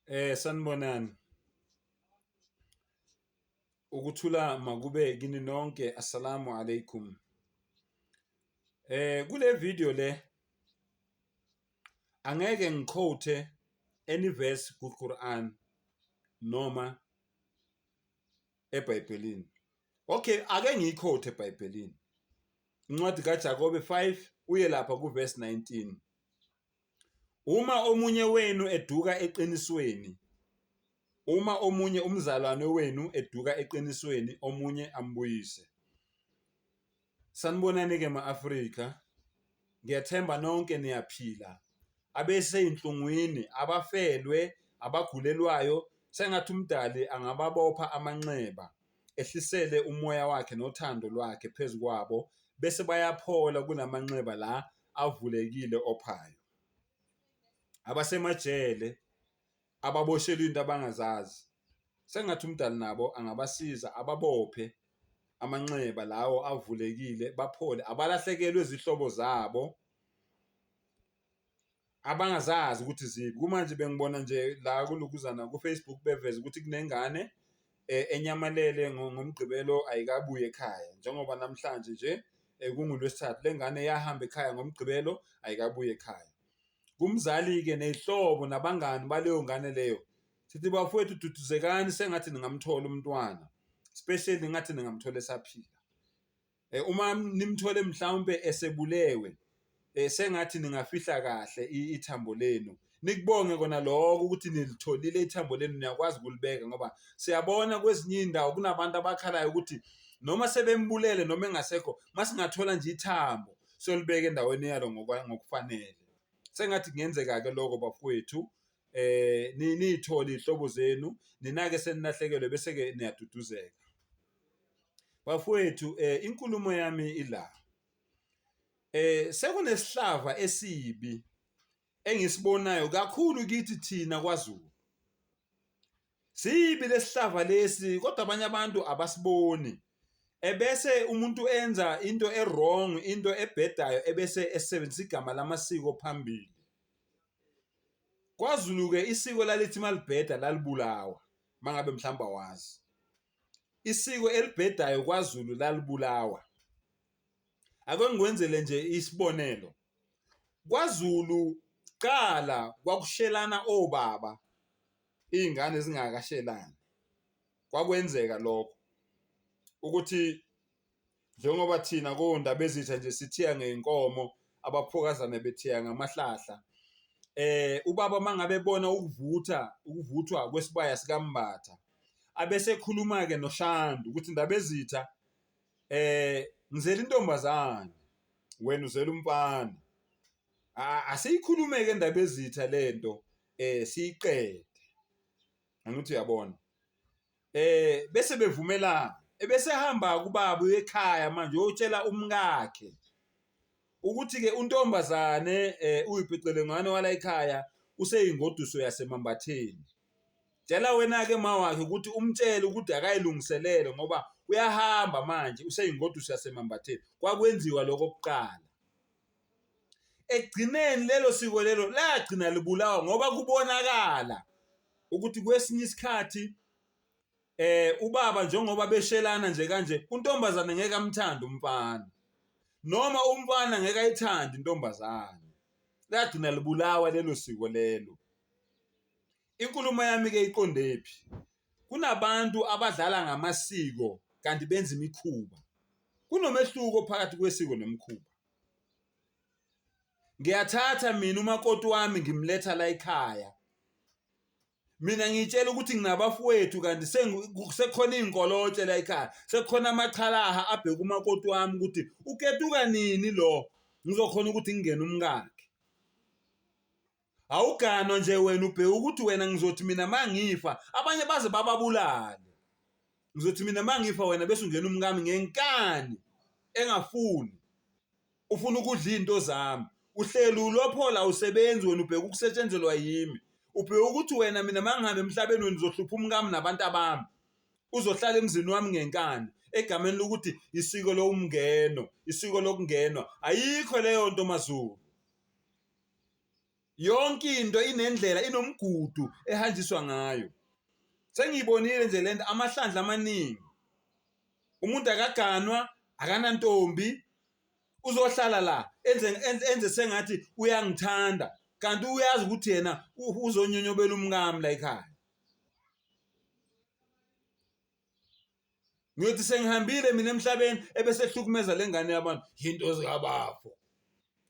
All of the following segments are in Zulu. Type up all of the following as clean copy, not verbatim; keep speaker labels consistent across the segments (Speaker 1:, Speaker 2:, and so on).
Speaker 1: Sanibonani. Ukuthula makube kini nonke. Assalamu alaikum. Kule video le angeke ngiquote any verse ku Quran noma eBhayibhelini. Okay, ake ngiyiquote eBhayibhelini. Incwadi kaJakobe 5 uye lapha ku verse 19. Uma omunye wenu eduka eqinisweni, uma omunye umzalwane wenu eduka eqinisweni, omunye ambuyise. Sanibonani-ke ma-Afrika, ngiyathemba nonke niyaphila. Abesey'nhlungwini, abafelwe, abagulelwayo, sengathi uMdali angababopha amanxeba, ehlisele umoya wakhe nothando lwakhe phezu kwabo, bese bayaphola kulamanxeba la avulekile ophayo. Abasemajele ababoshelwe into abangazazi, sengathi uMdali nabo angabasiza ababophe amanxeba lawo avulekile baphole, abalahlekelwe zihlobo zabo abangazazi ukuthi ziphi. Kumanje bengibona nje la kulokuzana ku-Facebook beveza ukuthi kunengane eh, enyamalele ngoMgqibelo ayikabuyi ekhaya njengoba namhlanje nje eh, kunguLwesithathu le ngane yahamba ekhaya ngoMgqibelo ayikabuyi ekhaya. Kumzali-ke ney'hlobo nabangani baleyo ngane leyo sithi bafowethu duduzekani sengathi ningamthola umntwana especially ngathi ningamthola esaphila. Eh, uma nimthole mhlawumpe esebulewe eh, sengathi ningafihla kahle ithambo lenu nikubonge kona lokho ukuthi nilitholile ithambo lenu niyakwazi ukulibeka ngoba siyabona kwezinye iy'ndawo kunabantu abakhalayo ukuthi noma sebembulele noma engasekho masingathola nje ithambo siyolibeka endaweni yalo ngokufanele sengathi kungenzeka-ke lokho bafowethu eh niyithole iy'hlobo zenu ninake senilahlekelwe bese-ke niyaduduzeka. Bafowethu inkulumo yami ila. Sekunesihlava esibi engisibonayo kakhulu kithi thina kwaZulu. Sibi lesihlava lesi kodwa abanye abantu abasiboni. Ebese umuntu enza into e-wrong, into ebhedayo ebese esebenzisa igama lamasiko phambili. KwaZulu-ke isiko lalithi malibheda lalibulawa mangabe mhlawumbe awazi. Isiko elibhedayo kwaZulu lalibulawa. Ake ngikwenzele nje isibonelo. KwaZulu kuqala kwakushelana obaba iy'ngane zingakashelani. Kwakwenzeka lokho ukuthi njengoba thina koNdabezitha nje sithiya ngey'nkomo abaphokazane bethiya ngamahlahla. Ubaba uma ngabe ebona ukuvutha, ukuvuthwa kwesibaya sikaMbatha, abese ekhuluma-ke noShandu ukuthi Ndabezitha ngizele intombazane wena uzele umfana. Asiyikhulume-ke Ndabezitha le nto siyiqede. Angithi uyabona. Bese bevumelana ebese ehamba kubaba uye ekhaya manje uyotshela umkakhe ukuthi-ke untombazane uyipicelengwane wala ekhaya useyingoduso yaseMambatheni. Tshela wena-ke ma wakhe ukuthi umtshele ukuthi akayilungiselele ngoba uyahamba manje useyingoduso yaseMambatheni. Kwakwenziwa lokho kuqala. Ekugcineni lelo siko lelo lagcina libulawa ngoba kubonakala ukuthi kwesinye isikhathi ubaba njengoba beshelana nje kanje untombazane ngeke amthande umfana noma umfana ngeke ayithande intombazane. Lagcina libulawa lelo siko lelo. Inkulumo yami-ke iqondephi? Kunabantu abadlala ngamasiko kanti benza imikhuba. Kunomehluko phakathi kwesiko nomkhuba. Ngiyathatha mina umakoti wami ngimletha la ekhaya. Mina ngiyitshela ukuthi nginabafowethu kanti sekukhona iy'nkolotshe la ekhaya, sekukhona amachalaha abheke umakoti wami ukuthi uketuka nini lo ngizokhona ukuthi ngingene umkakhe. Awuganwa nje wena ubheke ukuthi wena ngizothi mina mangifa abanye baze bababulale. Ngizothi mina mangifa wena bese ungena umkami ngenkani engafuni. Ufuna ukudla izinto zami. Uhleli ulophola usebenzi wena ubheke ukusetshenzelwa yimi. Ubheke ukuthi wena mina mangihambe emhlabeni wena uzohlupha umkami nabantu abami. Uzohlala emzini wami ngenkani egameni lokuthi isiko lomngeno, isiko lokungenwa. Ayikho leyo nto maZulu. Yonke into inendlela, inomgudu ehanjiswa ngayo. Sengiyibonile nje lento amahlandla amaningi. Umuntu akaganwa, akanantombi, uzohlala la enze enze sengathi uyangithanda kanti uyazi ukuthi yena uzonyonyobela umkami la ekhaya. Ngiyothi sengihambile mina emhlabeni ebese ehlukumeza le ngane yabantu. Yinto zikabafo,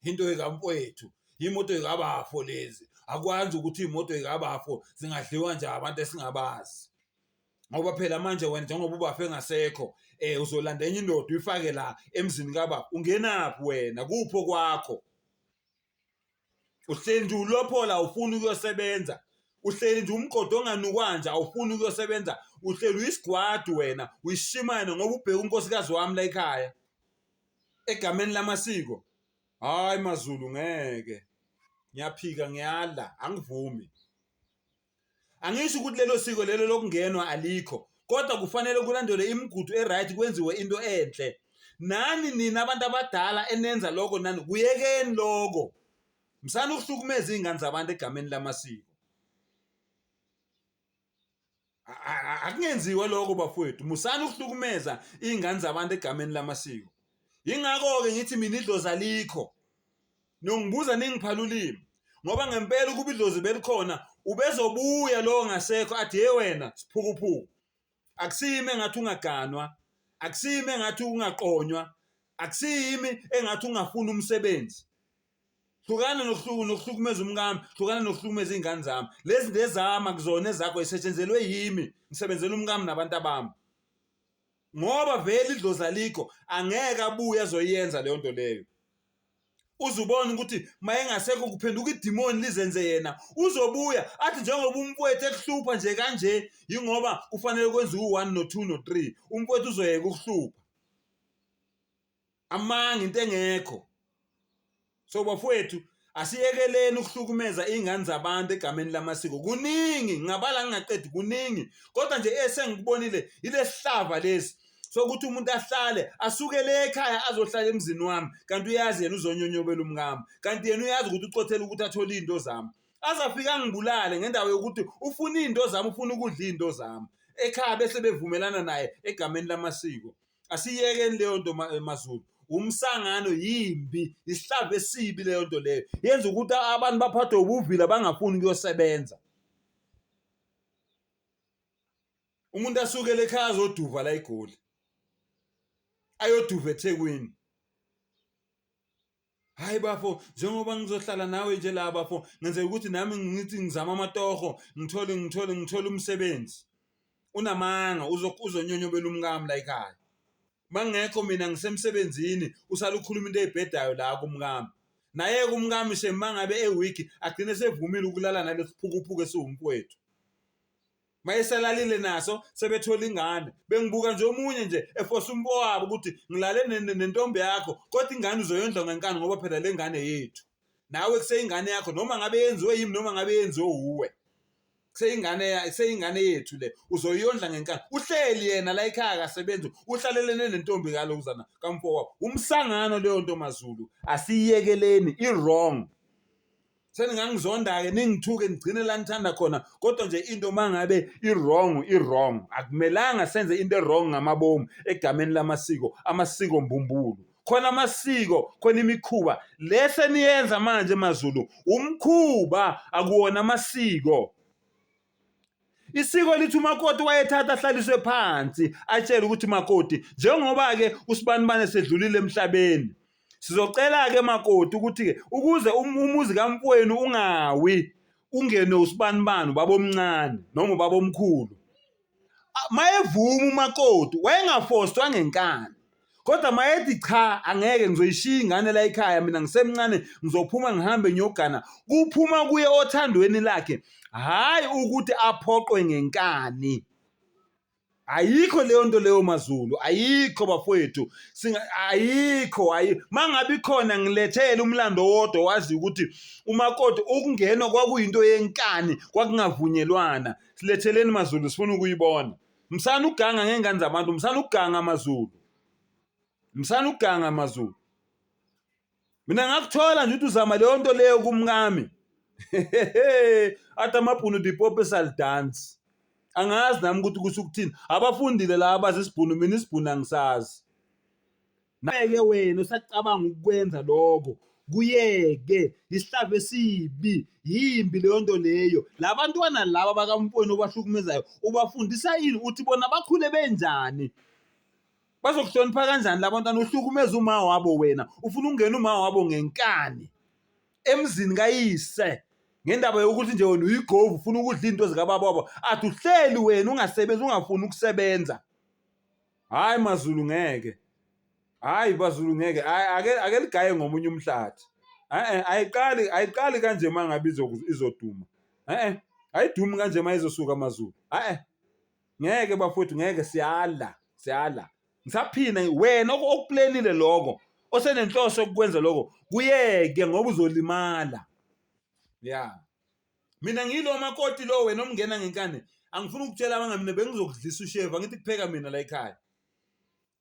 Speaker 1: into ekamfowethu, imoto zikabafo lezi. Akwazi ukuthi imoto zikabafo zingadliwa nje abantu esingabazi. Ngoba phela manje wena njengoba ubafo engasekho uzolanda enye indoda uyifake la emzini kababa. Ungenaphi wena? Kuphi okwakho? Uhleli nje ulophola awufuni ukuyosebenza. Uhleli nje umqodo onganukwa nje awufuni ukuyosebenza. Uhleli uyisigwadu wena, uyishimane ngoba ubheka unkosikazi wami la ekhaya. Egameni lamasiko. Hayi maZulu ngeke. Ngiyaphika ngiyala, angivumi. Angisho ukuthi lelo siko lelo lokungenwa alikho, kodwa kufanele kulandelwe imigudu e-right kwenziwe into enhle. Nani nina abantu abadala enenza lokho nani kuyekeni lokho. Msana ukuhlukumeza iy'ngane zabantu egameni lamasiko. Akungenziwa lokho bafowethu, musani ukuhlukumeza iy'ngane zabantu egameni lamasiko. Yingakho-ke ngithi mina idlozi alikho. Niyongibuza ningiphala ulimi. Ngoba ngempela ukuba idlozi belikhona ubezobuya lowo ngasekho athi hey wena siphukuphuku. Akusiyimi engathi ungaganwa, akusiyimi engathi ungaqonywa, akusiyimi engathi ungafuni umsebenzi. Hlukana nokuhlukumeza umkami, hlukana nokuhlukumeza iy'ngane zami. Lezi zinto ezami akuzona ezakho, zisetshenzelwe yimi, ngisebenzela umkami nabantu abami. Ngoba vele idlozi alikho, angeke abuye azoyenza leyo nto leyo. Uzubona ukuthi mayengasekho kuphenduka idimoni lizenze yena, uzobuya athi njengoba umfowethu ekuhlupha nje kanje, yingoba kufanele kwenziwe u-one no-two no-three, umfowethu uzoyeka ukuhlupha. Amanga, into engekho. So bafowethu asiyekeleni ukuhlukumeza iy'ngane zabantu egameni lamasiko. Kuningi, ngingabala ngingaqedi, kuningi. Kodwa nje esengikubonile yilesihlava lesi sokuthi umuntu ahlale asuke le ekhaya azohlala emzini wami, kanti uyazi yena uzonyonyobela umkami, kanti yena uyazi ukuthi ucothela ukuthi athole iy'nto zami. Azafika angibulale ngendawo yokuthi ufuna iy'nto zami, ufuna ukudla iy'nto zami. Ekhaya bese bevumelana naye egameni lamasiko. Asiyekeni leyo nto maZulu. Umsangano yimbi, isihlava esibi leyo nto leyo. Yenza ukuthi abantu baphathwe ubuvila bangafuni ukuyosebenza. Umuntu asukele ekhaya azoduva la eGoli. Ayoduva eThekwini. Hayi bafo, njengoba ngizohlala nawe nje la bafo, ngenzela ukuthi nami ngithi ngizama amatoho, ngithole ngithole ngithole umsebenzi. Unamanga, uzonyonyobela umkami la ekhaya. Mangekho mina ngisemsebenzini, usale ukhuluma into eyibhedayo la kumkami. Naye-ke umkami shame mangabe e-weak agcine esevumile ukulala nalesi phukuphuku esiwumfowethu. Mayeselalile naso sebethola ingane. Bengibuka nje omunye nje efosa umfowabo ukuthi ngilale nentombi yakho kodwa ingane uzoyondla ngenkani ngoba phela le ngane yethu. Nawe kuseyingane yakho noma ngabe yenziwe yimi noma ngabe yenziwe wuwe. Kuseyingane kuseyingane yethu le uzoyondla ngenkani. Uhleli yena la ekhaya akasebenzi uhlalelene nentombi kalokuzana kamfowabo. Umsangano leyo nto maZulu asiyekeleni i-wrong. Seningangizonda-ke ningithuke nigcine la nithanda khona kodwa nje into uma ngabe i-wrong i-wrong akumelanga senze into e-wrong ngamabomu egameni lamasiko amasiko mbumbulu khona amasiko khona imikhuba le seniyenza manje maZulu umkhuba akuwona amasiko. Isiko lithi umakoti wayethatha ahlaliswe phansi atshele ukuthi makoti njengoba-ke usibanibane sedlulile emhlabeni sizocela-ke makoti ukuthi-ke ukuze umuzi kamfowenu ungawi ungenwe usibanibani ubaba omncane noma ubaba omkhulu. Mayevuma umakoti wayengafostwa ngenkani kodwa mayethi cha angeke ngizoyishiya ingane la ekhaya mina ngisemncane ngizophuma ngihambe ngiyogana kuphuma kuye othandweni lakhe hhayi ukuthi aphoqwe ngenkani. Ayikho leyo nto leyo maZulu ayikho bafowethu ayikho ayi mangabe ikhona ngilethele umlando wodwa wazi ukuthi umakoti ukungenwa kwakuyinto yenkani kwakungavunyelwana. Siletheleni maZulu sifuna ukuyibona. Msana uganga ngengane zabantu, msana uganga maZulu. Msana uganga maZulu. Mina ngakuthola nje ukuthi uzama leyo nto leyo kumkami. Athi amabhunu die poppe sal dans. Angazi nami ukuthi kusho ukuthini. Abafundile la abazi isibhunu, mina isibhunu angisazi. Naye-ke wena usacabanga ukukwenza lokho, kuyeke, isihlava esibi, yimbi leyo nto leyo. La bantwana laba bakamfowenu obahlukumezayo ubafundisa ini? Uthi bona bakhule benjani? Bazokuhlonipha kanjani la bantwana uhlukumeza uma wabo wena? Ufuna ukungena uma wabo ngenkani emzini kayise ngendaba yokuthi nje wena uyigovu ufuna ukudla into zikababa wabo. Athi uhleli wena ungasebenzi ungafuni ukusebenza. Hayi maZulu ngeke. Hayi baZulu ngeke. Ake ake ligaye ngomunye umhlathi. Eh ayiqali ayiqali kanje mangabe izoduma. Eh ayidumi kanje mayizosuka maZulu. Eh ngeke bafowethu ngeke siyala siyala. Ngisaphina wena okuplanile lokho osenenhloso yokukwenza lokho kuyeke ngoba uzolimala. Yeah. Mina ngilo makoti lo wena omngena ngenkani angifuni ukutshela abanga mina bengizokudlisa ushevu angithi kupheka mina la ekhaya.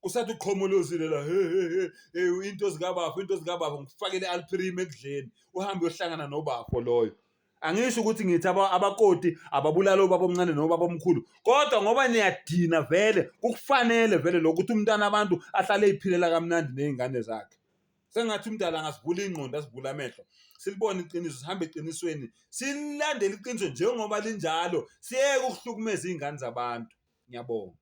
Speaker 1: Usathi uqhomolozile la he he he into zikabafo into zikabafo ngikufakele alprim ekudleni uhambe uyohlangana nobafo loyo. Angisho ukuthi ngithi abakoti ababulala obaba omncane nobaba omkhulu kodwa ngoba niyadina vele kukufanele vele lokuthi umntana abantu ahlale eyiphilela kamnandi nezingane zakhe. Sengathi umdala angasivula ingqondo asivule amehlo silibone iqiniso sihambe eqinisweni silandele iqiniso njengoba linjalo siyeke ukuhlukumeza iy'ngane zabantu. Ngiyabonga.